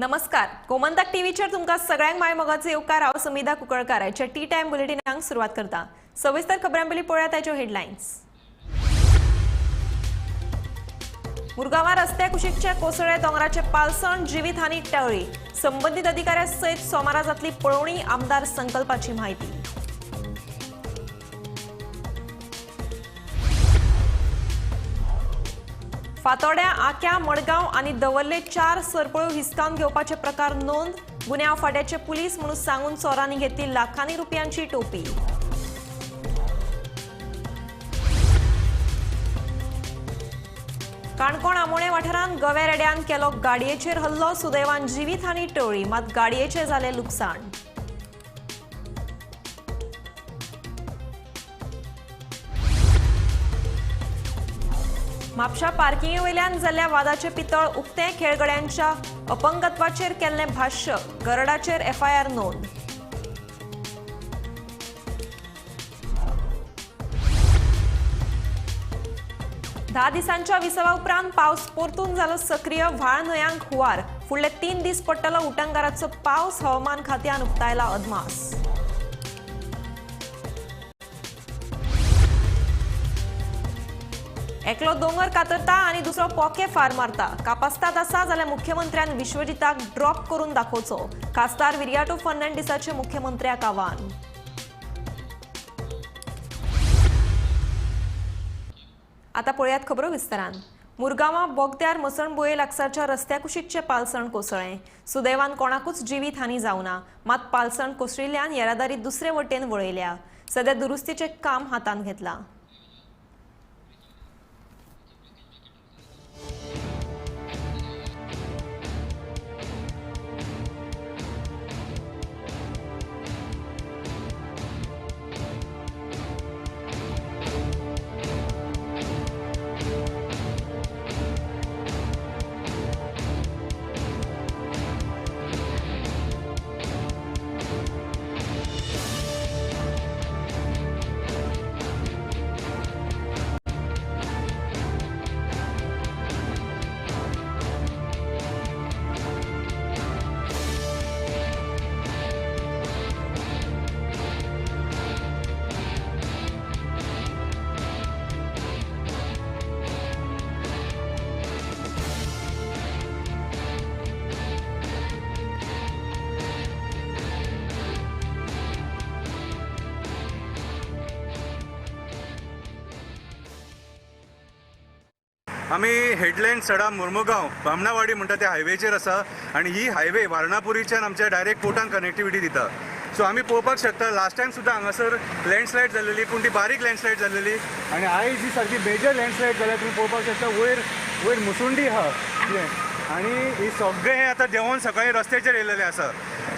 नमस्कार, गोमंतक टीव्हीचेर तुमकां सगळ्यांक माय मोगाचो येवकार. हांव समिधा कुंकळकार. आयच्या टी टायम बुलेटिनाक सुरवात करता. सविस्तर खबरां पयलीं पळोवया ताच्यो हेडलायन्स. मुरगांवां रस्त्या कुशीकच्या कोसळ्या दोंगराचे पालसण, जिवीत हानी टळ्ळी. संबंदीत अधिकाऱ्या सयत सोमारा जातली पळोवणी, आमदार संकल्पाची म्हायती. फातोड्या, आक्या, मडगांव आनी दवर्ले 4 सरपळ्यो हिसकावन घेवपाचे प्रकार नोंद. गुन्यांव फांट्याचे पुलीस म्हणून सांगून चोरांनी घेतली लाखांनी रुपयांची टोपी. काणकोण आमोणे वाठारांत गव्या रेड्यान केलो गाडयेचेर हल्लो. सुदैवान जिवीत हानी टळ्ळी, मात गाडयेचें जालें लुकसाण. म्हापशा पार्किंगे वयल्यान जाल्ल्या वादाचें पितळ उक्तें. खेळगड्यांच्या अपंगत्वाचेर केल्लें भाश्य, गरडाचेर एफआयआर नोंद. धा दिसांच्या विसवा उपरांत पावस परतून जालो सक्रीय. व्हाळ न्हंयांक हुंवार. फुडले 3 दीस पडटलो उटंगाराचो पावस. हवामान खात्यान उक्तायला अदमास. एकलो दोंगर कातरता आनी दुसरो पोके फार मारता. कापास्ताद आसा जाल्यार मुख्यमंत्र्यान विश्वजिताक ड्रॉप करून दाखोवचो. खासदार विरियाटो फर्नांडीसाचे मुख्यमंत्र्याक आव्हान. आता पळयात खबरो विस्तारान. मुरगांवां बोगद्यार मसणभुंये लागसारच्या रस्त्या कुशीकचें पालसण कोसळ्ळें. सुदैवान कोणाकूच जिवीत हानी जावना, मात पालसण कोसळिल्ल्यान येरादारी दुसरे वटेन वळयल्या. सध्या दुरुस्तीचें काम हातांत घेतलां. आमी हेडलँड सडा मुर्मुगांव बामणावाडी म्हणटा त्या हायवेचेर आसा आनी ही हायवे वारणापुरीच्यान आमच्या डायरेक्ट पोर्टान कनेक्टिविटी दिता. सो आमी पळोवपाक शकता लास्ट टायम सुद्दां हांगासर लँडस्लायड जाल्लेली, पूण ती बारीक लँडस्लायड जाल्लेली आनी आयज ही सारकी मेजर लँडस्लायड जाल्या. तुमी पळोवपाक शकता वयर वयर मुसुंडी आहा कितें आनी ही सगळें हें आतां देंवोन सकाळीं रस्त्याचेर येयलेलें आसा.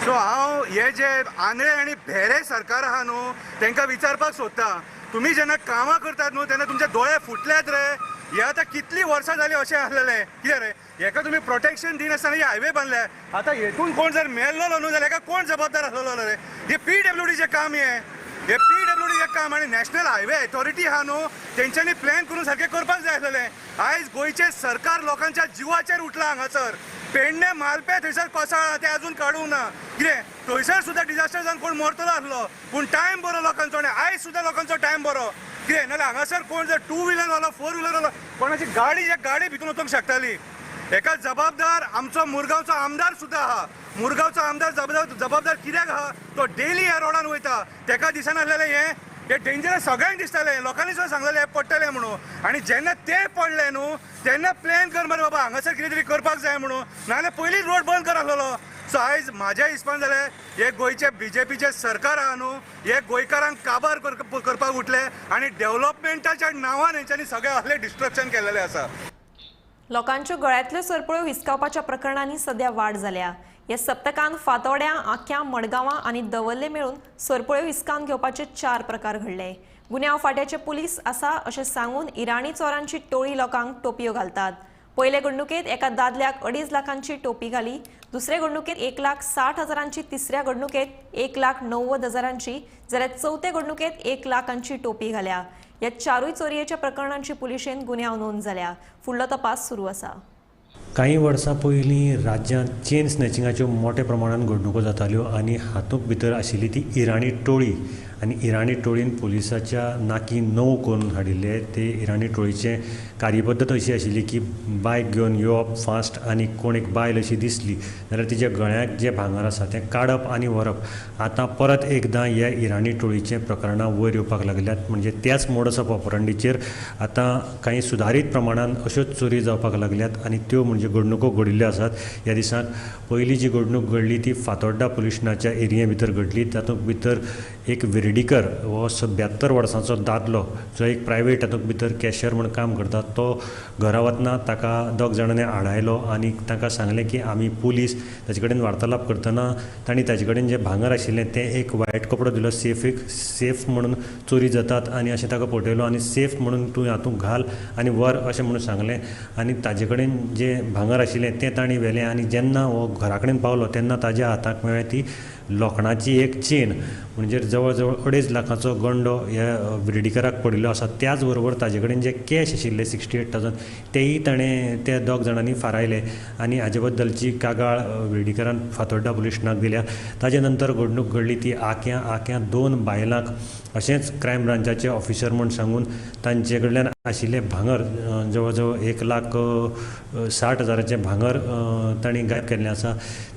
सो हांव हे जे आंधळे आनी भेरे सरकार आहा न्हू तांकां विचारपाक सोदता, तुमी जेन्ना कामां करतात न्हू तेन्ना तुमचे दोळे फुटल्यात रे? हे आतां कितली वर्सां जाली अशें आसलेलें कितें रे? हेका तुमी प्रोटेक्शन दिनासतना हे हायवे बांदले. आतां हेतून कोण जर मेल्लो न्हू जाल्यार हेका कोण जबाबदार आसलेलो रे? हे पीडब्ल्यूडीचें काम, हें हे पीडब्ल्यूडीचें काम आनी नॅशनल हायवे अथॉरिटी आहा न्हू तेंच्यांनी प्लॅन करून सारकें करपाक जाय आसलेलें. आयज गोंयचें सरकार लोकांच्या जिवाचेर उठलां. हांगासर पेडणे मालपे थंयसर कोसळ्ळां, तें अजून काडूंक ना. कितें थंयसर सुद्दां डिजास्टर जावन कोण मरतलो आसलो, पूण टायम बरो लोकांचो आनी आयज सुद्दां लोकांचो टायम बरो. कितें नाल्यार हांगासर कोण जर टू व्हिलर वालो फोर व्हिलर वालो कोणाची गाडी ज्या गाडी भितून वचूंक शकताली. हेका जबाबदार आमचो मुरगांवचो आमदार सुद्दां आहा. मुरगांवचो आमदार जबाबदार कित्याक आहा? तो डेली ह्या रोडान वयता, तेका दिसनासलेलें हें हे डेंजरस सगळ्यांक दिसतालें, लोकांनी सुद्दां सांगलेलें हें पडटलें म्हणून. आनी जेन्ना तें पडलें न्हू तेन्ना प्लॅन कर मरे बाबा हांगासर कितें तरी करपाक जाय म्हणून, नाजाल्यार पयलींच रोड बंद कर आसलेलो. सो आयज म्हाज्या हिसपान जाल्यार हे गोंयचे बीजेपीचे सरकार आहा न्हू हे गोंयकारांक काबार करपाक उठले आनी डेव्हलपमेंटाच्या नांवान हेंच्यांनी सगळें असलें डिस्ट्रक्शन केल्लेलें आसा. लोकांच्यो गळ्यांतल्यो सरपळ्यो हिसकावपाच्या प्रकरणांनी सध्या वाड जाल्या. ह्या सप्तकान फातोड्यां, आक्यां, मडगांवां आनी दवर्ले मेळून सरपळ्यो हिसकावन घेवपाचे 4 प्रकार घडले. गुन्यांव फांट्याचे पुलीस आसा अशें सांगून इराणी चोरांची टोळी लोकांक टोपयो घालतात. पयले घडणुकेंत एका दादल्याक 2.5 लाखांची टोपी घाली, दुसरे घडणुकेंत 1,60,000ची, तिसऱ्या घडणुकेंत 1,90,000ची, जाल्यार चवथे घडणुकेंत 1 लाखांची टोपी घाल्या. ह्या चारूय चोरयेच्या प्रकरणांची पुलिशेन गुन्यांव नोंद जाल्या. फुडलो तपास सुरू आसा. कांय वर्सां पयलीं राज्यांत चेन स्नॅचिंगाच्यो मोठ्या प्रमाणान घडणुको जाताल्यो आनी हातूंत भितर आशिल्ली ती इराणी टोळी आनी इराणी टोळीन पुलिसाच्या नाकी नव करून हाडिल्ले. ते इराणी टोळीचे कार्यपद्दत अशी आशिल्ली की बायक घेवन येवप फास्ट आनी कोण एक बायल अशी दिसली जाल्यार तिच्या गळ्याक जें भांगर आसा तें काडप आनी व्हरप. आतां परत एकदां ह्या इराणी टोळीचें प्रकरणां वयर येवपाक लागल्यात. म्हणजे त्याच मोडस ऑफ ऑपरंडीचेर आतां कांय सुदारीत प्रमाणान अश्योच चोरी जावपाक लागल्यात आनी त्यो म्हणजे घडणुको घडिल्ल्यो आसात. ह्या दिसांक पयली जी घडणूक घडली ती फातोड्डा पुलीस स्टेशनाच्या एरिये भितर घडली. तातूंत भितर एक विर्डीकर हो 72 वर्सांचो दादलो जो एक प्रायवेट तातूंत भितर कॅशियर म्हूण काम करता तो घरा वतना ताका दोग जाणांनी आडायलो आनी तांकां सांगलें की आमी पुलीस. ताचे कडेन वार्तालाप करतना तांणी ताचे कडेन जें भांगर आशिल्लें तें एक वायट कपडो दिलो, सेफ म्हणून चोरी जातात आनी अशें ताका पटयलो आनी सेफ म्हणून तूं हातूंत घाल आनी व्हर अशें म्हणून सांगलें आनी ताजे कडेन जें भांगर आशिल्लें तें तांणी व्हेलें. आनी जेन्ना हो घरा कडेन पावलो तेन्ना ताज्या हाताक मेळ्ळें ती लोखणाची एक चेन, म्हणजे जवळ जवळ 2.5 लाखाचो गंडो ह्या विर्डीकराक पडिल्लो आसा. त्याच बरोबर ताजे कडेन जे कॅश आशिल्ले 68,000 तेय ताणें त्या दोग जाणांनी फारायले आनी हाजे बद्दलची कागाळ विर्डीकरान फातोड्डा पुलीस स्टेशनाक दिल्या. ताजे नंतर घडणूक घडली ती आक्यां 2 बायलांक अशेंच क्रायम ब्रांचाचे ऑफिसर म्हूण सांगून तांचे कडल्यान आशिल्लें भांगर जवळ जवळ 1,60,000 भांगर तांणी गायब केल्लें आसा.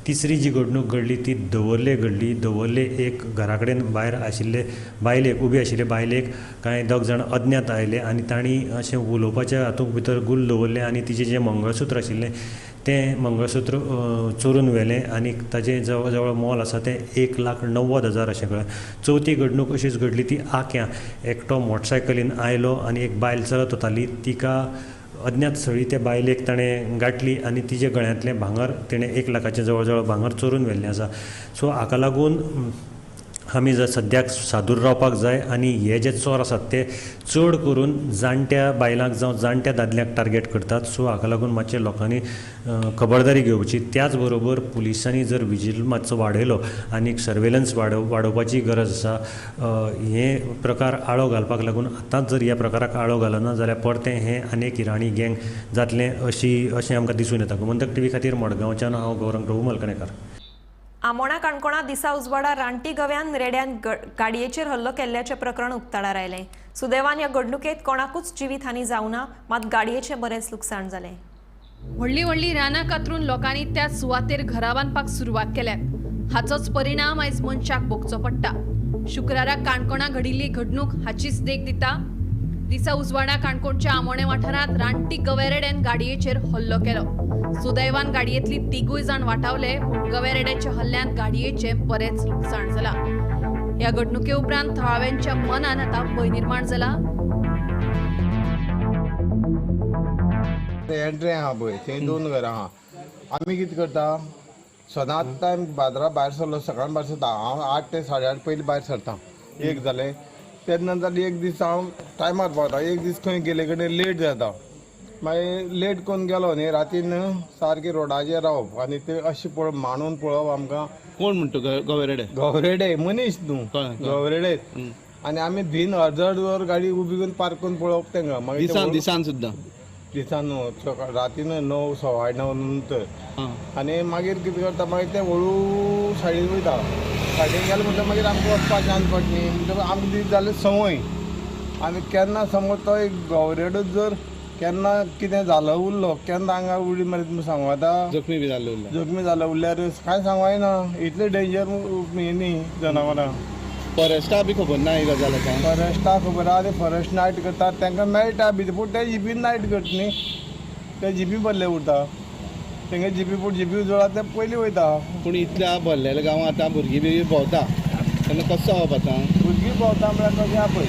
तिसरी जी घडणूक घडली ती दवर्ले घडली. दवर्ले एक घरा कडेन भायर आशिल्ले बायलेक, उबी आशिल्ले बायलेक कांय दोग जाण अज्ञात आयले आनी तांणी अशें उलोवपाच्या हातूंत भितर गुल दवरलें आनी तिचें जें मंगळसूत्र आशिल्लें तें मंगळसूत्र चोरून व्हेलें आनी ताजें जवळ जवळ मोल आसा तें 1,90,000 अशें कळ्ळें. चवथी घडणूक अशीच घडली ती आक्यां एकटो मोटरसायकलीन आयलो आनी एक बायल चलत वताली, तिका अज्ञात स्थळी त्या बायलेक ताणें गांठली आनी तिच्या गळ्यांतलें भांगर तिणें 1 लाखाचें जवळ जवळ भांगर चोरून व्हेल्लें आसा. सो हाका लागून आमी जर सद्याक सादूर रावपाक जाय आनी हे जे चोर आसात ते चड करून जाणट्या बायलांक जावं जाणट्या दादल्यांक टार्गेट करतात. सो हाका लागून मातशें लोकांनी खबरदारी घेवची. त्याच बरोबर पुलिसांनी जर विजील मातसो वाडयलो आनी सर्वेलन्स वाडोवपाची गरज आसा. हे प्रकार आळो घालपाक लागून आतांच जर ह्या प्रकाराक आळो घालना जाल्यार परतें हें आनी एक इराणी गँग जातलें अशें आमकां दिसून येता. गोमंतक टीव्ही खातीर मडगांवच्यान हांव गौरंग प्रभू मलकणेकर. आमोणा काणकोणा दिसा उजवाडा रानटी गव्यान रेड्यान गाडयेचेर हल्लो केल्ल्याचें प्रकरण उक्ताडार आयलें. सुदैवान ह्या घडणुकेंत कोणाकूच जिवीत हानी जावना, मात गाडयेचें बरेंच लुकसाण जालें. व्हडली व्हडली रानां कातरून लोकांनी त्या सुवातेर घरां बांदपाक सुरवात केल्या. हाचोच परिणाम आयज मनशाक भोगचो पडटा. शुक्रारा काणकोणा घडिल्ली घडणूक हाचीच देख दिता. दिसा उजवाडा काणकोणच्या आमोणे वाठारांत रानटी गवेरेड्यान गाडयेचेर हल्लो केलो. सुदैवान गाडयेंतली तिगूय जाण वाटावले, पूण गवेरेड्याच्या हल्ल्यांत गाडयेचें बरेंच लुकसाण जालां. ह्या घडणुके उपरांत थळाव्यांच्या मनान आतां भंय निर्माण जाला. एंट्री आहा पळय थंय 2 घरां आहा. आमी कितें करता सदांच टायम बाजारा भायर सरलो, सकाळ भायर सरता हांव 8 ते 8:30 पयलीं भायर सरता. एक जालें तेन्ना नंतर एक दीस हांव टायमार पावता, एक दीस खंय गेले कडेन लेट जाता. मागीर लेट करून गेलो न्ही रातीन सारकें रोडाचेर रावप आनी ते अशें पळोवप मांडून पळोवप आमकां. कोण म्हणटा गवेरेडे? गवरेडे मनीस न्हू, गवरेडे. आनी आमी भिन अर्द अर्द वर गाडी उबी करून पार्क करून पळोवप तांकां. मागीर दिसान सुद्दां दिसान न्हू, रातीन 9 9:15 नंतर. आनी मागीर कितें करता मागीर ते हळू सायडीन वयता. सायडीन गेले म्हणटकीर मागीर आमकां वचपाक चान्स पडटा न्ही, म्हणटकीर आमकां ती जाली संवय. आनी केन्ना समज तो एक गवरेडो जर केन्ना कितें जालो उरलो, केन्ना आंगार उडी मारीत म्हूण सांगू येता, जखमी बी जाल्लो उरलो, जखमी जालो उरल्यार कांय सांगू येना. इतलें डेंजर हें न्ही जनावरां. फॉरेस्टा बी खबर ना ही गजाल? फॉरेस्टा खबर आहा, ते फॉरेस्ट नायट करतात तांकां मेळटा बी, पूण ते जिपीन नायट करता न्ही, ते जिपी भरले उरता तेंगे जिपी, पूण जिपी उजळा ते पयलीं वयता. पूण इतल्या भरलेल्या गांवांत आतां भुरगीं बी भोंवता तेन्ना कसो जावप आतां? भुरगीं भोंवता म्हळ्यार कशें आहा पळय,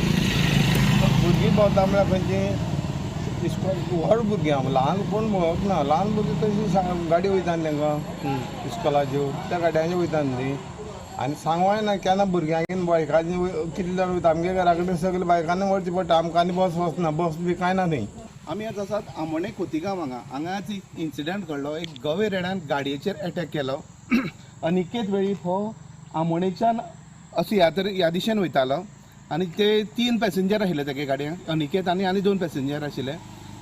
भुरगीं भोंवता म्हळ्यार खंयची इस्कॉल व्हड भुरगीं आहा, ल्हान कोण भोंवप ना. ल्हान भुरगीं तशी गाडी वयता न्ही तांकां इस्कॉलाच्यो, त्या गाडयांच्यो वयता न्ही. आनी सांगू येना केन्ना भुरग्यांक बायकांनी कितले जाण वयता. आमगे घरा कडेन सगळे बायकांनी व्हरचें पडटा, आमकां आनी बस वचना, बस बी कांय ना थंय. आमी आतां आसात आमोणे खोतीगांव हांगा. हांगाच इन्सिडंट घडलो, एक गवे रेड्यान गाडयेचेर एटॅक केलो. अनिकेत वेळीप हो आमोणेच्यान असो ह्या दिशेन वयतालो आनी ते 3 पॅसेंजर आशिल्ले तेगे गाडयेन, अनिकेत आनी 2 पॅसेंजर आशिल्ले.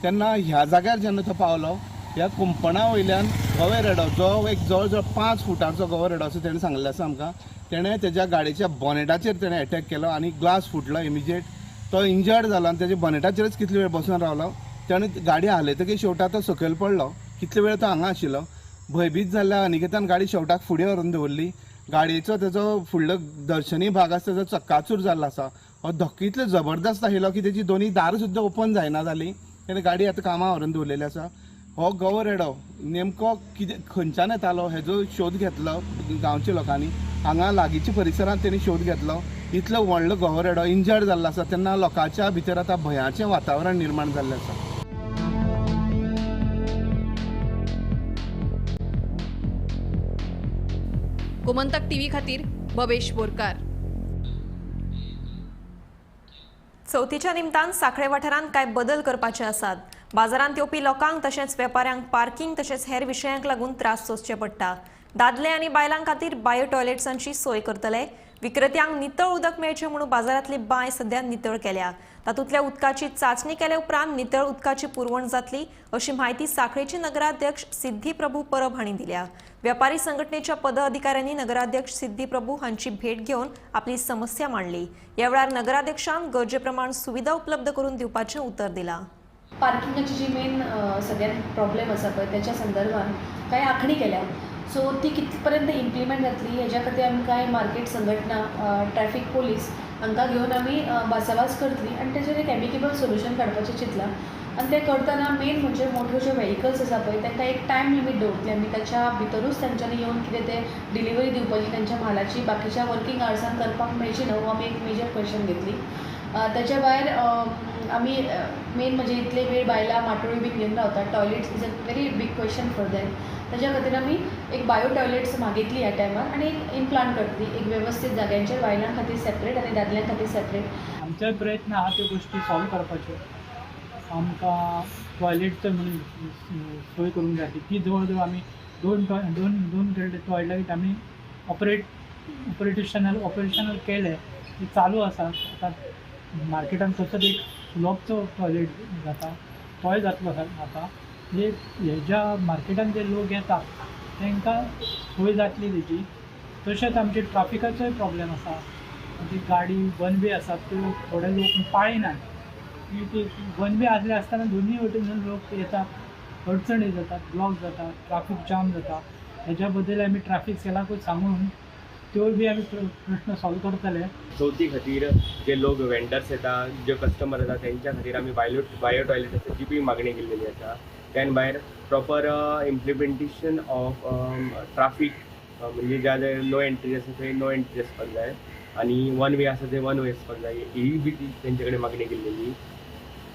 तेन्ना ह्या जाग्यार जेन्ना तो पावलो ह्या कुंपणा वयल्यान गवे रेडो जो एक जवळ जवळ 5 फुटांचो गवो रेडो आसा तेणें सांगलें आसा आमकां, तेणें तेज्या गाडयेच्या बॉनेटाचेर तेणें एटॅक केलो आनी ग्लास फुटलो इमिजिएट. तो इंजर्ड जालो आनी तेज्या बॉनेटाचेरच कितले वेळ बसून रावलो. तेणें गाडी हालयतकीर शेवटा तो सकयल पडलो. कितले वेळ तो हांगा आशिल्लो. भंयभीत जाल्ल्या अनिकेतान गाडी शेवटाक फुडें व्हरून दवरली. गाडयेचो तेजो फुडलो दर्शनी भाग आसा तेजो चक्काचूर जाल्लो आसा. हो धक्को इतलो जबरदस्त आशिल्लो की तेजी दोनी दारां सुद्दां ओपन जायना जाली. तेणें गाडी आतां कामां व्हरून दवरलेली आसा. हो गवो रेडो नेमको कितें खंयच्यान येतालो हेजो शोध घेतलो गांवच्या लोकांनी. हांगा लागींच्या परिसरांत तेणी शोध घेतलो. इतलो व्हडलो गवो रेडो इंजर्ड जाल्लो आसा तेन्ना लोकांच्या भितर आतां भंयाचें वातावरण निर्माण जाल्लें आसा. गोमंतक टीव्ही खातीर भवेश बोरकार. चवथीच्या निमतान सांखळे वाठारांत कांय बदल करपाचे आसात. बाजारांत येवपी लोकांक तशेंच वेपाऱ्यांक पार्किंग तशेंच हेर विशयांक लागून त्रास सोंसचे पडटा. दादले आनी बायलां खातीर बायो टॉयलेट्सांची सोय करतले. विक्रेत्यांक नितळ उदक मेळचें म्हणून बाजारांतली बांय सध्या नितळ केल्या. तातूंतल्या उदकाची चांचणी केले उपरांत नितळ उदकाची पुरवण जातली अशी म्हायती सांखळेचे नगराध्यक्ष सिद्धी प्रभू परब हांणी दिल्या. व्यापारी संघटनेच्या पदाधिकाऱ्यांनी नगराध्यक्ष सिद्धी प्रभू हांची भेट घेवन आपली समस्या मांडली. ह्या वेळार नगराध्यक्षान गरजे प्रमाण सुविधा उपलब्ध करून दिवपाचें उतर दिलां. पार्किंगाची जी मेन सद्याक प्रॉब्लेम आसा पळय त्याच्या संदर्भात कांय आखणी केल्या. सो ती कितले पर्यंत इम्प्लिमेंट जातली हेज्या खातीर आमी कांय मार्केट संघटना, ट्रॅफिक पोलीस हांकां घेवन आमी भासाभास करतली आनी तेजेर एक एमिकेबल सोल्युशन काडपाचें चिंतलां. आनी तें करतना मेन म्हणजे मोठ्यो ज्यो व्हेकल्स आसा पळय तांकां एक टायम लिमीट दवरतली आमी. ताच्या भितरूच तांच्यांनी येवन कितें तें डिलिव्हरी दिवपाची तांच्या म्हालाची बाकीच्या वर्किंग आवर्सान करपाक मेळची ना हो आमी एक मेजर क्वेश्चन घेतली. ताच्या भायर आमी मेन म्हणजे इतले वेळ बायलां माटोळी बी घेवन रावता. Toilets is a very big question for them. ताच्या खातीर आमी एक बायो टॉयलेट्स मागितली ह्या टायमार आनी एक इम्प्लांट करतली एक वेवस्थीत जाग्यांचेर बायलां खातीर सेपरेट आनी दादल्यां खातीर सेपरेट. आमचोय प्रयत्न आहा त्यो गोश्टी सॉल्व करपाच्यो. आमकां टॉयलेटचो म्हणून सोय करूंक जाय ती जवळ जवळ आमी दोन दोन टॉयलेट आमी ऑपरेशनल केले, ती चालू आसा. आतां मार्केटान तसोच एक सुलभचो टॉयलेट जाता तोय जातलो आतां. म्हणजे हेज्या मार्केटान जे लोक येता तांकां सोय जातली तेजी. तशेंच आमचे ट्राफिकाचोय प्रॉब्लेम आसा. म्हणजे गाडी वन वे आसा त्यो थोडे लोक पाळिनात. ती वन वे आसले आसतना दोनूय वटेन लोक येतात, अडचणी जातात, ब्लॉक जाता, ट्राफीक जाम जाता. हेज्या बद्दल आमी ट्राफीक सेलाकूच सांगून त्योय बी आमी प्रश्न सॉल्व करतले. चवथी खातीर जे लोक वेंडर्स येता, जे कस्टमर येता तेंच्या खातीर आमी बायो टॉयलेटाची बी मागणी केल्लेली आसा. त्यान भायर प्रॉपर इम्प्लिमेंटेशन ऑफ ट्राफीक, म्हणजे ज्या नो एंट्री आसा थंय नो एंट्री आसपाक जाय आनी वन वे आसा थंय वन वे आसपाक जाय, ही बी तेंचे कडेन मागणी केल्लेली.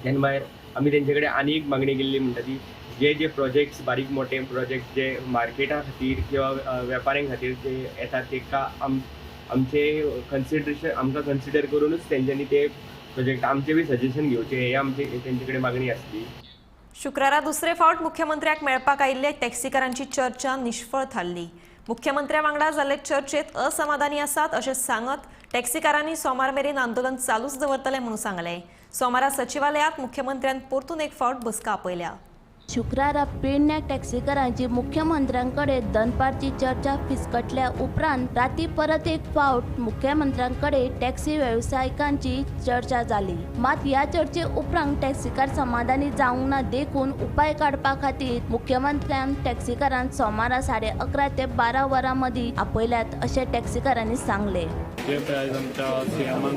त्यान भायर आमी तेंचे कडेन आनी एक मागणी केल्ली म्हणटा ती जे जे प्रोजेक्ट्स बारीक मोठे प्रोजेक्ट जे मार्केटा खातीर किंवा वेपाऱ्यां खातीर जे येतात तेका आमचे कन्सिडरेशन आमकां कन्सिडर करूनच तेंच्यांनी ते प्रोजेक्ट आमचे बी सजेशन घेवचे हे आमचे तेंचे कडेन मागणी आसली. शुक्रारा दुसरे फावट मुख्यमंत्र्याक मेळपाक आयिल्ले टॅक्सीकारांची चर्चा निष्फळ थारली. मुख्यमंत्र्या वांगडा जाल्ले चर्चेत असमाधानी आसात अशें सांगत टॅक्सीकारांनी सोमार मेरेन आंदोलन चालूच दवरतले म्हणून सांगलें. सोमारा सचिवालयात मुख्यमंत्र्यान परतून एक फावट बसका आपयल्या. शुक्रारा पेडण्या टॅक्सीकारांची मुख्यमंत्र्यांकडे दनपारची चर्चा फिसकटल्या उपरांत राती परत एक फावट मुख्यमंत्र्यांकडे टॅक्सी वेवसायिकांची चर्चा जाली. मात ह्या चर्चे उपरांत टॅक्सीकार समाधानी जावंक ना देखून उपाय काडपा खातीर मुख्यमंत्र्यान टॅक्सीकारांक सोमारा 11:30 ते 12 वरां मदीं आपयल्यात अशें टॅक्सीकारांनी सांगलें. जे पळय आयज आमच्या सीएमान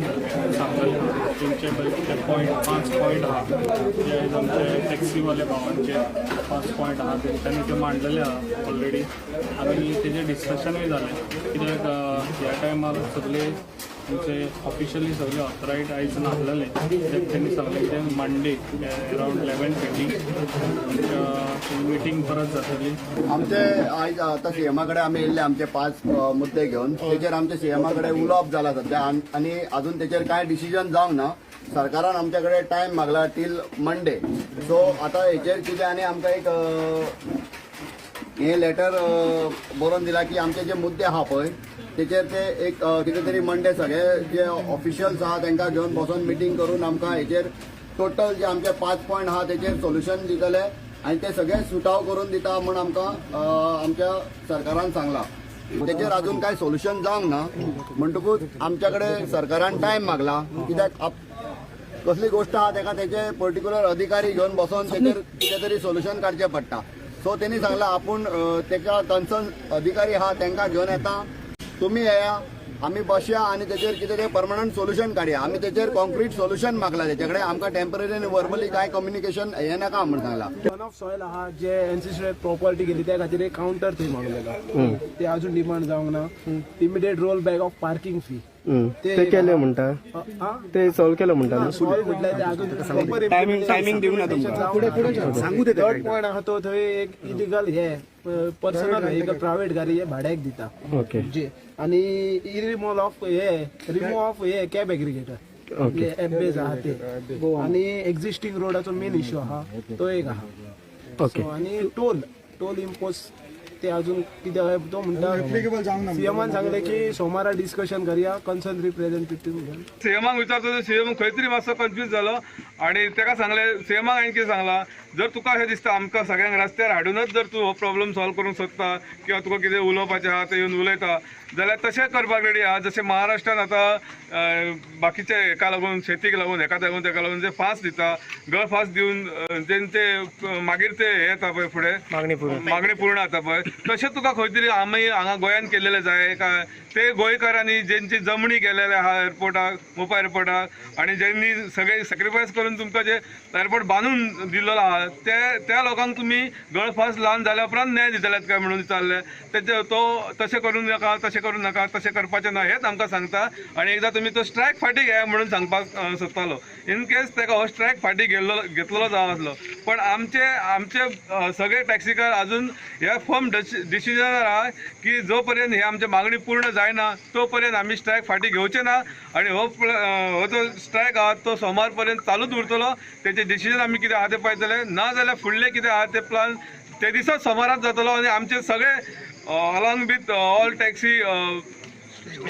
सांगलें तेंचे पळय पॉयंट 5 पॉयंट आहा जे आयज आमचे टॅक्सीवाले भावांचे 5 पॉयंट आहा तेंच्यांनी ते मांडलेले आहा ऑलरेडी आनी तेजें डिस्कशनूय जालें. कित्याक ह्या टायमार सगळे आमचे ऑफिशियली सगळे ऑथरायज आयज नासलेले कित्याक तेणी सांगलें कितें मंडे अरावंड 11:30 आमच्या मिटींग परत जातली. आमचे आयज आतां सीएमा कडेन आमी येयल्ले आमचे 5 मुद्दे घेवन तेचेर आमचे सीएमा कडेन उलोवप जाला सद्या आनी अजून तेचेर कांय डिसिजन जावंक ना. सरकारान आमचे कडेन टायम मागला टील मंडे. सो आतां हेचेर कितें आनी आमकां एक हें लेटर बरोवन दिलां की आमचे जे मुद्दे आहा पळय तेचेर ते एक कितें तरी मंडे सगळे जे ऑफिशियल्स आहा तांकां घेवन बसोन मिटींग करून आमकां हेचेर टोटल जे आमचे 5 पॉयंट आहा तेचेर सोल्युशन दितले. आनी ते सगळे सुटाव करून दिता म्हूण आमकां आमच्या सरकारान सांगलां. तेचेर अजून कांय सोल्युशन जावंक ना, म्हणटकूच आमच्या कडेन सरकारान टायम मागला. कित्याक कसली गोश्ट आहा तेका तेचे पर्टिक्युलर अधिकारी घेवन बसोन तेचेर कितें तरी सोल्युशन काडचें पडटा. सो तेणी सांगलां आपूण तेका कन्सर्न अधिकारी आहा तेंकां घेवन येता, तुमी येया, आमी बसया आनी तेचेर कितें तें परमनंट सोल्युशन काडया. आमी तेचेर कॉन्क्रीट सोल्युशन मागला तेचे कडेन, आमकां टेम्पररी आनी वर्बली कांय कम्युनिकेशन हें नाका म्हूण सांगलां. वन ऑफ सॉयल आहा जे एनसीसी प्रॉपर्टी गेली त्या खातीर एक कावंटर थंय मागलेलो, ते अजून डिमांड जावंक ना. Immediate roll back of parking fee ते केले म्हणटा, ते सॉल्व केले म्हणटा, सॉल्व म्हटल्यार ते अजून टायमिंग दिवंक ना तुमकां. सांगू ते थर्ड पॉयंट आहा तो थंय एक इलिगल हे पर्सनल व्हेकल प्रायव्हेट गाडी हे भाड्याक दिता जे आनी रिमूव ऑफ हे रिमूव ऑफ हे कॅब एग्रीगेटर एप बेज आहा ते आनी एक्झिस्टींग रोडाचो मेन इश्यू आहा तो एक आहा. आनी टोल टोल इम्पोज ते अजून कितें तो म्हणटा सीएमान सांगले की सोमारा डिस्कशन करया कन्सर्न रिप्रेझेंटेटिव्ह. सीएमाक विचारतो सीएम खंय तरी मातसो कन्फ्यूज जालो आनी ताका सांगलें सीएमाक हांवें कितें सांगलां, जर तुका अशें दिसता आमकां सगळ्यांक रस्त्यार हाडूनच जर तूं हो प्रॉब्लम सॉल्व करूंक सोदता किंवा तुका कितें उलोवपाचें आहा तें येवन उलयता जाल्यार तशें करपाक रेडी आहा. जशें महाराष्ट्रान आतां बाकीचे हेका लागून शेतीक लागून हेका लागून तेका लागून जे फांस दिता, गळफांस दिवन तेंचे मागीर ते हे येता पळय फुडें मागणी पूर्ण जाता पळय, तशें तुका खंय तरी आमी हांगा गोंयांत केल्लें जाय काय ते गोंयकारांनी जेंची जमणी केलेले आहा एअरपोर्टाक, मोपा एअरपोर्टाक, आनी जेंनी सगळे सॅक्रिफायस करून तुमकां जे एअरपोर्ट बांदून दिल्लो आहा ते त्या लोकांक तुमी गळफास लावन जाल्या उपरांत न्याय दितलेत काय म्हणून विचारलें. तेचे तो तशें करूं नाका, तशें करूं नाका, तशें करपाचें ना हेंच आमकां सांगता. आनी एकदां तुमी तो स्ट्रायक फाटीं घेया म्हणून सांगपाक सोदतालो. इन केस ताका हो स्ट्रायक फाटीं घेतलेलो जावं आसलो, पण आमचे आमचे सगळे टॅक्सीकार अजून ह्या फर्म डिसिजनार आहा की जो पर्यंत हे आमची मागणी पूर्ण जायना तो पर्यंत आमी स्ट्रायक फाटीं घेवचे ना आनी हो जो स्ट्रायक आहा तो सोमार पर्यंत चालूच उरतलो. तेचे डिसिजन आमी कितें आहा तें पळयतले, ना जाल्यार फुडलें कितें आहा तें प्लान ते दिसाच सोमारात जातलो. आनी आमचे सगळे along with all taxi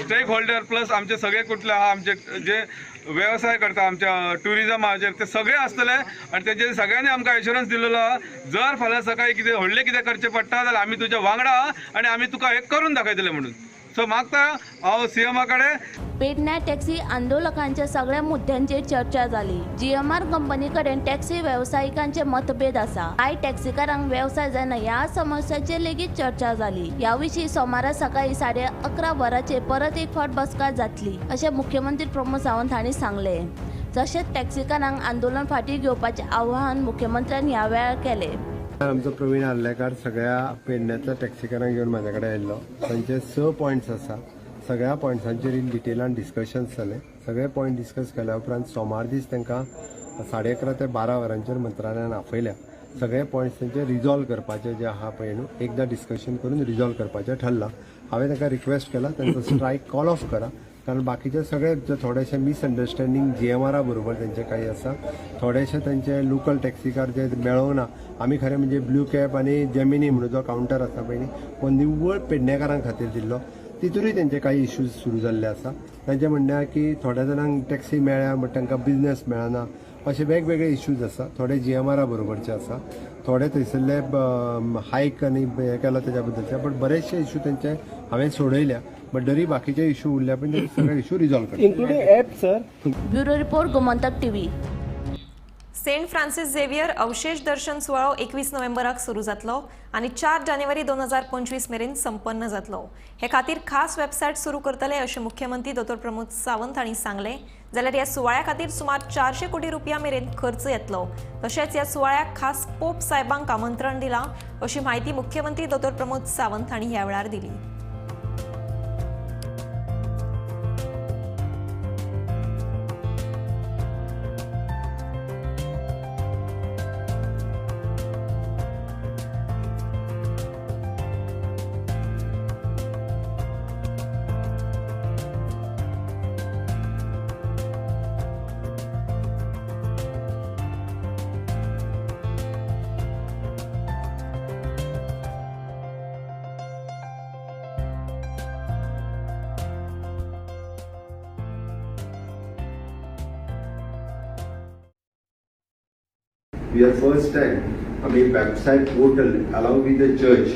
stake holder plus आमचे सगळे कुठले आहा आमचे जे वेवसाय करता आमच्या ट्युरिजमाचेर ते सगळे आसतले आनी तेजे सगळ्यांनी आमकां एश्योरन्स दिलेलो आहा जर फाल्यां सकाळी कितें व्हडलें कितें करचें पडटा जाल्यार आमी तुज्या वांगडा आहा आनी आमी तुका हें करून दाखयतले म्हणून. सो मागता हांव सीएमा कडेन. पेडण्या टॅक्सी आंदोलकांच्या सगळ्या मुद्द्यांचेर चर्चा जाली. जीएमआर कंपनी कडेन टॅक्सी वेवसायिकांचे मतभेद आसा. कांय टॅक्सीकारांक वेवसाय जायना ह्या समस्याचेर लेगीत चर्चा जाली. ह्या विशीं सोमारा सकाळी 11:30 वरांचेर परत एक फावट बसका जातली अशें मुख्यमंत्री प्रमोद सावंत हांणी सांगलें. तशेंच टॅक्सीकारांक आंदोलन फाटीं घेवपाचें आवाहन मुख्यमंत्र्यान ह्या वेळार केलें. आमचो प्रवीण आर्लेकार सगळ्या पेडण्यातल्या टॅक्सीकारांक घेवन म्हाज्या कडेन आयिल्लो. तांचे 6 पॉयंट्स आसा. सगळ्या पॉयंट्सांचेर इन डिटेलान डिस्कशन्स जालें. सगळे पॉयंट डिस्कस केल्या उपरांत सोमार दीस तांकां 11:30 ते 12 वरांचेर मंत्रालयान आपयल्या. सगळे पॉयंट्स तांचे रिजॉल्व करपाचे जे आहा पळय न्हू एकदां डिस्कशन करून रिजॉल्व करपाचें ठरलां. हांवें तांकां रिक्वेस्ट केला तांचो स्ट्रायक कॉल ऑफ करा, कारण बाकीचे सगळे थोडेशे मिसअंडरस्टँडींग जीएमआरा बरोबर तेंचे काही आसा, थोडेशे तेंचे लोकल टॅक्सीकार जे मेळोंक ना. आमी खरें म्हणजे ब्लू कॅब आनी जेमिनी म्हणून जो कावंटर आसा पळय न्ही हो निव्वळ पेडणेकारां खातीर दिल्लो, तितूनय तेंचे काही इश्यूज सुरू जाल्ले आसा. तांचें म्हणणें आहा की थोड्या जाणांक टॅक्सी मेळ्ळ्या बट तांकां बिजनेस मेळना, अशे वेगवेगळे इश्यूज आसा. थोडे जीएमआरा बरोबरचे आसा, थोडे थंयसरले हायक आनी हें केला तेज्या बद्दलचे, बट बरेचशे इश्यू तेंचे हांवें सोडयल्या. बट तरी बाकीचे इश्यू उरल्या पण ते सगळे इश्यू रिजॉल्व करता, including app sir. Bureau report, Gomantak TV. Saint Francis Xavier अवशेष दर्शन सुवाळो 21 नोव्हेंबराक सुरू जातलो आनी 4 जानेवारी 2025 मेरेन संपन्न जातलो. हे खातीर खास वेबसायट सुरू करतले अशें मुख्यमंत्री दोतोर प्रमोद सावंत हांणी सांगलें. जाल्यार ह्या सुवाळ्या खातीर सुमार 400 कोटी रुपया मेरेन खर्च येतलो. तशेंच ह्या सुवाळ्याक खास पोप साहेबांक आमंत्रण दिलां अशी म्हायती मुख्यमंत्री दोतोर प्रमोद सावंत हांणी ह्या वेळार दिली. We are first time आमी website portal along with the church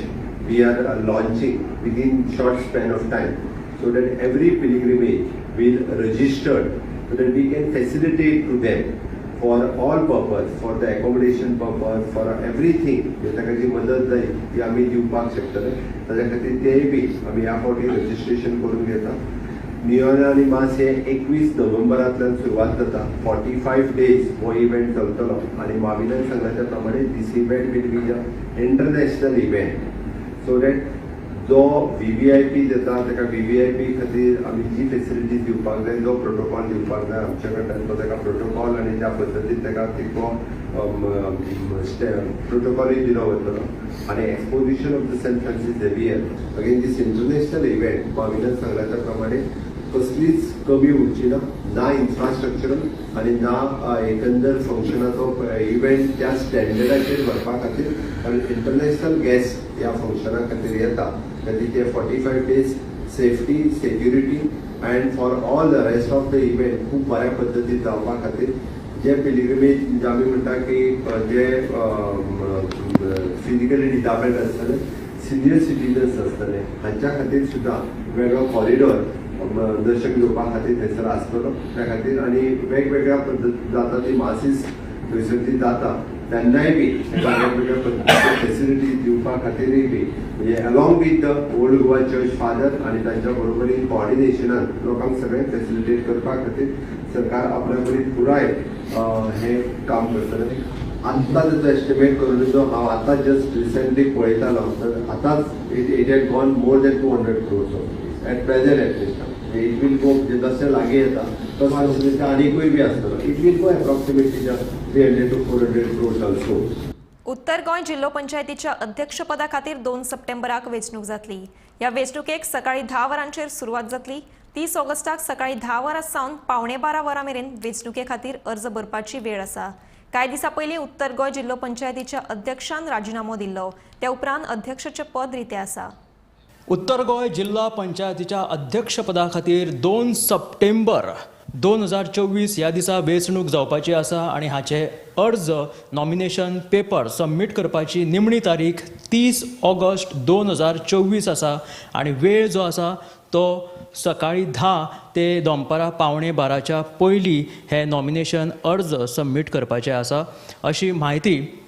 we are launching within short span of time so that every pilgrimage will registered so that we can facilitate to them for all purpose, for the accommodation purpose, for everything. ताका जी मदत जाय ती आमी दिवपाक शकतले. ताज्या खातीर तेय बी आमी ह्या फावटी रजिस्ट्रेशन करून घेता. नियोना आनी मास हे 21 नोव्हेंबरांतल्यान सुरवात जाता. 45 डेज हो इव्हेंट चलतलो आनी माविनान सांगला त्या प्रमाणे this event will be a international event so that जो VVIP येता ताका VVIP खातीर आमी जी फेसिलिटीज दिवपाक जाय, जो प्रोटोकॉल दिवपाक जाय आमच्या कडल्यान तो ताका प्रोटोकॉल आनी त्या पद्दतीन ताका तितको प्रोटोकॉलूय दिलो वतलो. आनी exposition of the Saint Francis Xavier again this international event माविनान सांगला त्या प्रमाणे कसलीच कमी उरची ना, ना इन्फ्रास्ट्रक्चरल आनी ना एकंदर फंक्शनाचो इव्हेंट त्या स्टँडर्डाचेर व्हरपा खातीर, कारण इंटरनॅशनल गेस्ट ह्या फंक्शना खातीर येता. खातीर ते 45 days safety, security and for all the rest of the event खूब बऱ्या पद्दतीन जावपा खातीर जे पिलिग्रिमेज आमी म्हणटा की जे फिजिकली डिजाबल्ड आसतले, सिनियर सिटीजन्स आसतले, हांच्या खातीर सुद्दां वेगळो कॉरिडॉर दर्शन घेवपा खातीर थंयसर आसतलो. त्या खातीर आनी वेगवेगळ्या पद्दती जाता ती मासीस थंयसर ती जाता तेन्नाय बी वेगवेगळ्या पद्दतीचे फेसिलिटीज दिवपा खातीरूय बी म्हणजे along with the old Goa church father आनी तांच्या बरोबरीन कॉर्डिनेशनान लोकांक सगळें फेसिलिटेट करपा खातीर सरकार आपल्या परीन पुराय हें काम करतलें. आत्तां ताचो एस्टिमेट करून जो हांव आतां जस्ट रिसंटली पळयतालो तर आतांच it had gone more than 200 crores of rupees at present at least. It will go जशें लागीं येता तसो आनीकूय बी आसतलो. It will go approximately 300 to 400 crores also. Uttar Goa जिल्हो पंचायतीच्या अध्यक्षपदा खातीर 2 सप्टेंबराक वेंचणूक जातली. ह्या वेंचणुकेक सकाळी 10 वरांचेर सुरवात जातली. 30 ऑगस्टाक सकाळी 10 वरां सावन 11:45 वरां मेरेन वेंचणुके खातीर अर्ज भरपाची वेळ आसा. कांय दिसां पयलीं उत्तर गोंय जिल्हो पंचायतीच्या अध्यक्षान राजिनामो दिल्लो. त्या उपरांत अध्यक्षाचें पद रितें आसा. उत्तर गोंय जिल्हा पंचायतीच्या अध्यक्षपदा खातीर 2 सप्टेंबर 2024 ह्या दिसा वेंचणूक जावपाची आसा आनी हाचे अर्ज नॉमिनेशन पेपर सबमीट करपाची निमणी तारीख 30 ऑगस्ट 2024 आसा आनी वेळ जो आसा तो सकाळी 10 ते दनपारां 11:45च्या पयलीं हे नॉमिनेशन अर्ज सबमीट करपाचे आसा अशी म्हायती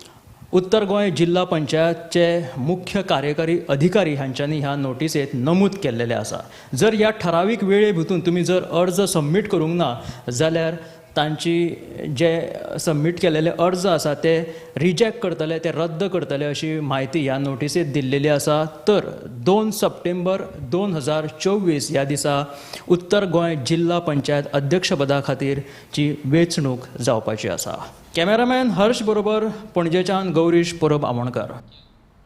उत्तर गोंय जिल्हा पंचायतचे मुख्य कार्यकारी अधिकारी हांच्यांनी ह्या नोटिसेंत नमूद केल्लेलें आसा. जर ह्या ठरावीक वेळे भितून तुमी जर अर्ज सबमीट करूंक ना जाल्यार तांची जे सबमीट केलेले अर्ज आसा ते रिजेक्ट करतले, ते रद्द करतले अशी म्हायती ह्या नोटिसेंत दिल्लेली आसा. तर 2 सप्टेंबर 2024 ह्या दिसा उत्तर गोंय जिल्हा पंचायत अध्यक्षपदा खातीरची वेंचणूक जावपाची आसा. कॅमेरामॅन हर्ष बरोबर पणजेच्यान गौरीश परब आमोणकर.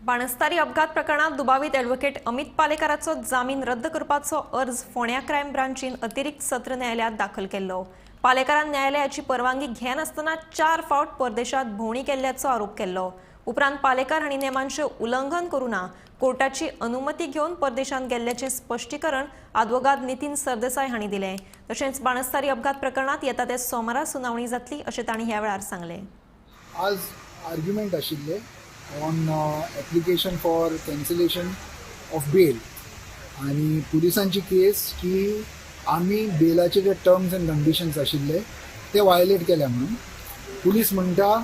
बाणस्तारी अपघात प्रकरणात दुबावीत ॲडव्होकेट अमित पालेकाराचो जामीन रद्द करपाचो अर्ज फोंड्या क्रायम ब्रांचीन अतिरिक्त सत्र न्यायालयात दाखल केल्लो. पालेकारान न्यायालयाची परवानगी घेनासतना 4 फावट परदेशात भोंवडी केल्ल्याचो आरोप केल्लो. उपरांत पालेकार हांणी नेमांचें उल्लंघन करूना कोर्टाची अनुमती घेवन परदेशांत गेल्ल्याचें स्पश्टीकरण आदवोगाद नितीन सरदेसाय हांणी दिलें. तशेंच बाणस्तारी अपघात प्रकरणात येता ते सोमारा सुनावणी जातली अशें तांणी ह्या वेळार सांगलें. आज आर्ग्युमेंट आशिल्ले on application for cancellation of bail आनी पुलिसांची केस की आमी बेलाचे जे टर्म्स एंड कंडिशन्स आशिल्ले ते वायलेट केल्या म्हणून. पुलीस म्हणटा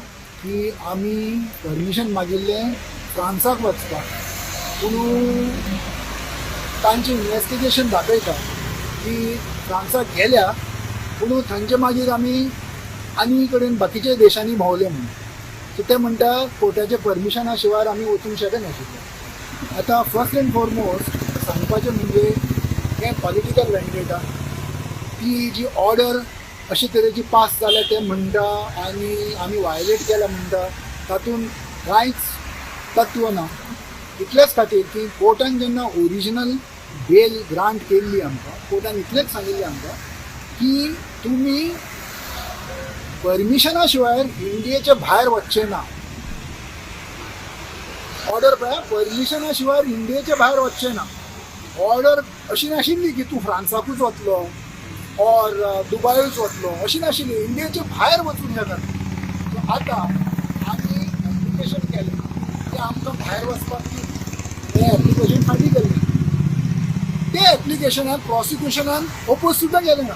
की आमी परमिशन मागिल्लें फ्रांसाक वचपाक, पूण तांचें इन्वेस्टिगेशन दाखयता की फ्रांसाक गेल्या पूण थंयचे मागीर आमी आनी कडेन बाकीच्या देशांनी भोंवले म्हणून. सो ते म्हणटा कोर्टाच्या परमिशना शिवाय आमी वचूंक शकनाशिल्ले. आतां फर्स्ट एंड फॉरमोस्ट सांगपाचें म्हणजे हें पॉलिटिकल वेंडेटा, ती जी ऑर्डर अशे तरेची पास जाल्या ते म्हणटा आनी आमी वायलेट केल्या म्हणटा, तातूंत कांयच तत्व ना. इतलेच खातीर की कोर्टान जेन्ना ओरिजिनल बेल ग्रांट केल्ली आमकां, कोर्टान इतलेंच सांगिल्लें आमकां की तुमी परमिशना शिवाय इंडियेच्या भायर वचचें ना. ऑर्डर पळया, परमिशना शिवाय इंडियेच्या भायर वचचें ना. ऑर्डर अशी नाशिल्ली की तूं फ्रांसाकूच वतलो ऑर दुबायूच वतलो, अशी नाशिल्ली, इंडियेच्या भायर वचूंक शकना. सो आतां आमी एप्लिकेशन केलें. ते आमकां भायर वचपाक ती हें एप्लिकेशन फाटीं केल्लें. ते एप्लिकेशनाक प्रॉसिक्युशनान ओपोज सुद्दां केलें ना.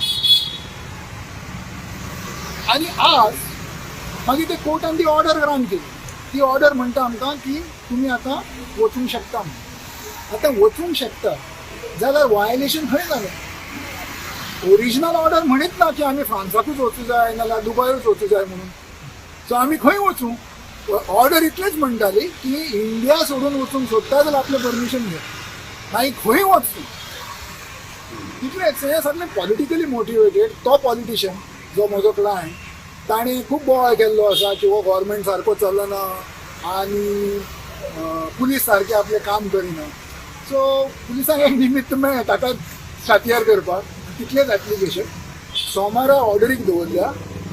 आनी आज मागीर ते कोर्टान ती ऑर्डर ग्रांट केली. ती ऑर्डर म्हणटा आमकां की तुमी आतां वचूंक शकता म्हणून. आतां वचूंक शकता जाल्यार वायलेशन खंय जालें? ओरिजिनल ऑर्डर म्हणीत ना की आमी फ्रांसाकूच वचूं जाय नाल्यार दुबयूच वचूं जाय म्हणून. सो आमी खंय वचूं? ऑर्डर इतलेच म्हणटाली की इंडिया सोडून वचूंक सोदता जाल्यार आपलें परमिशन घे, मागीर खंय वच तूं. तितलेंच. हें सगळें पॉलिटिकली मोटिवेटेड. तो पॉलिटिशियन जो म्हजो क्लायंट ताणें खूब बोवाळ केल्लो आसा की हो गव्हर्मेंट सारको चलना आनी पुलीस सारके आपलें काम करिना. सो पुलिसांक एक निमित्त मेळ्ळें ताका छातयार करपाक. तितलेंच एप्लिकेशन सोमारा ऑर्डरीक दवरल्या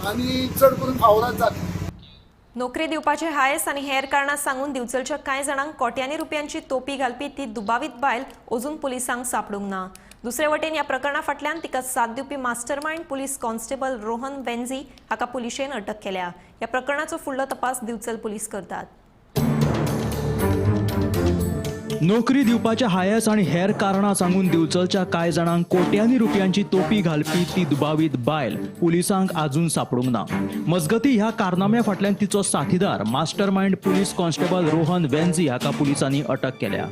आनी चड करून फावराद जाता. नोकरी दिवपाचे हायस आनी हेर कारणां सांगून दिवचलच्या कांय जाणांक कोट्यांनी रुपयांची तोपी घालपी ती दुबावीत बायल अजून पुलिसांक सांपडूंक ना. दुसरे वटेन ह्या प्रकरणा फाटल्यान तिका साथ दिवपी mastermind police constable Rohan Venzi हाका पुलिशेन अटक केल्या. ह्या प्रकरणाचो फुडलो तपास दिवचल पुलीस करतात. नोकरी दिवपाचे हायस आनी हेर कारणां सांगून दिवचलच्या कांय जाणांक कोट्यांनी रुपयांची तोपी घालपी ती दुबावीत बायल पुलिसांक आजून सांपडूंक ना. मजगती ह्या कारनाम्या फाटल्यान तिचो साथीदार mastermind police constable Rohan Venzi हाका पुलिसांनी अटक केल्या.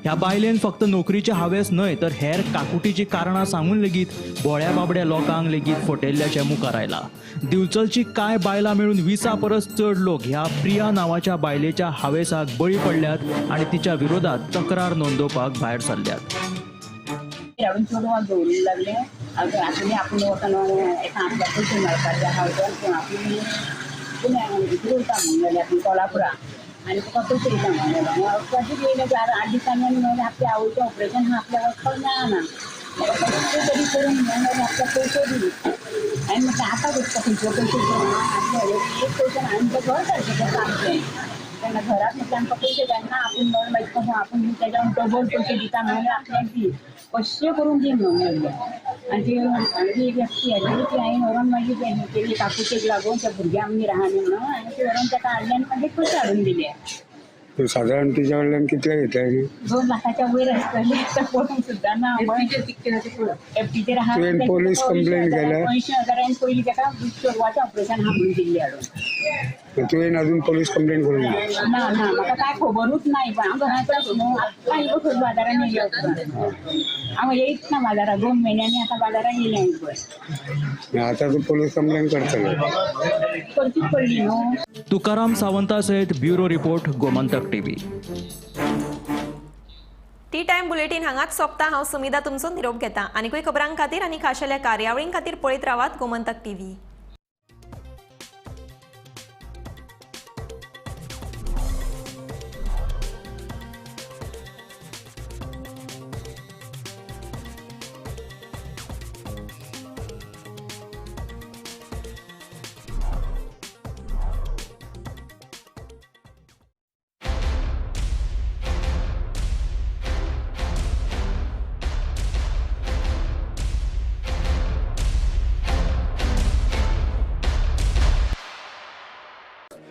ह्या बायलेन फक्त नोकरीचे हावेस न्हय तर हेर काकुटीची कारणां सांगून लेगीत भोळ्या बाबड्या लोकांक लेगीत फटयल्ल्याचें मुखार आयला. दिवचलची कांय बायलां मेळून 20 परस चड लोक ह्या प्रिया नांवाच्या बायलेच्या हावेसाक बळी पडल्यात आनी तिच्या विरोधात तक्रार नोंदोवपाक भायर सरल्यात. हाडून चेडवाक दवरूंक लागले. आपूण आपूण वचून एका आपल्याक पयशे मेळपाचे आहा वचून आपूण इकडे वयता म्हणून जालें आपूण कोल्हापुरा आनी तुका पयशे दिता म्हणून जालें. कशें येयलें 4-8 दिसांनी आनी आपल्या आवयचें ऑपरेशन आहा आपल्याक वचपाक मेळना, कशें तरी करून म्हणून आपल्याक पयशे दिले. आनी म्हटलें आतां वचपा खंयचे पयशे आपले एक पयशे आनी तें घर सारकें करता आमचें. तेन्ना घरांत म्हटल्यार आमकां पयशे जायना आपूण म्हणून मागीर कसो आपूण तेज्या डबल पयशे दिता म्हणून आपल्याक दी कशें करून दी म्हणून म्हणलें. आनी ती आनी ती एकटी आसली ती हांवें व्हरोन मागीर तेजी काकुटेक लागून त्या भुरग्यां आमगेर आहा न्ही म्हणून आनी ती व्हरोन ताका हाडले आनी मागीर पयशे हाडून दिले. सादारण तिच्या कडल्यान कितले घेतले? 2 लाखाच्या वयर आसतले. आतां पळोवंक सुद्दां ना. एफटीचेर आहा. तुवें पोलीस कंप्लेन केल्या? 80,000 हांवें पयलीं ताका चेडवाचें ऑपरेशन आहा म्हणून दिल्लें हाडून. तुवें अजून पोलीस कंप्लेन करूंक ना? ना ना, म्हाका कांय खबरूच ना. हांव घरांत न्हू आत्तां येयलो खंय बाजारान येयलें. हांव येयच ना बाजारात, 2 म्हयन्यांनी आतां बाजारान येयलें हांवें पळय. आतां तूं पोलीस कंप्लेन करतलो? करचीच पडली न्हू. तुकाराम सावंता सयत bureau report, Gomantak TV. Tea time bulletin हांगाच सोंपता. हांव सुमिदा तुमचो निरोप घेता. आनीकूय खबरां खातीर आनी खाशेल्या कार्यावळीं खातीर पळयत रावात गोमंतक टीव्ही.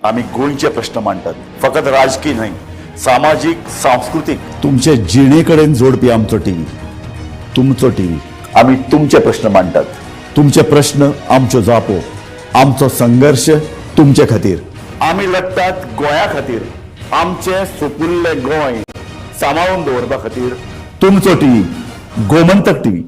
आमी गोंयचे प्रश्न मांडटात, फकत राजकीय न्हय, सामाजीक, सांस्कृतीक, तुमचे जिणे कडेन जोडपी आमचो टीव्ही, तुमचो टीव्ही. आमी तुमचे प्रश्न मांडटात, तुमचे प्रश्न आमच्यो जापो, आमचो संघर्श तुमचे खातीर. आमी लढटात गोंया खातीर, आमचें सुपुल्लें गोंय सांबाळून दवरपा खातीर. तुमचो टीव्ही, गोमंतक टीव्ही.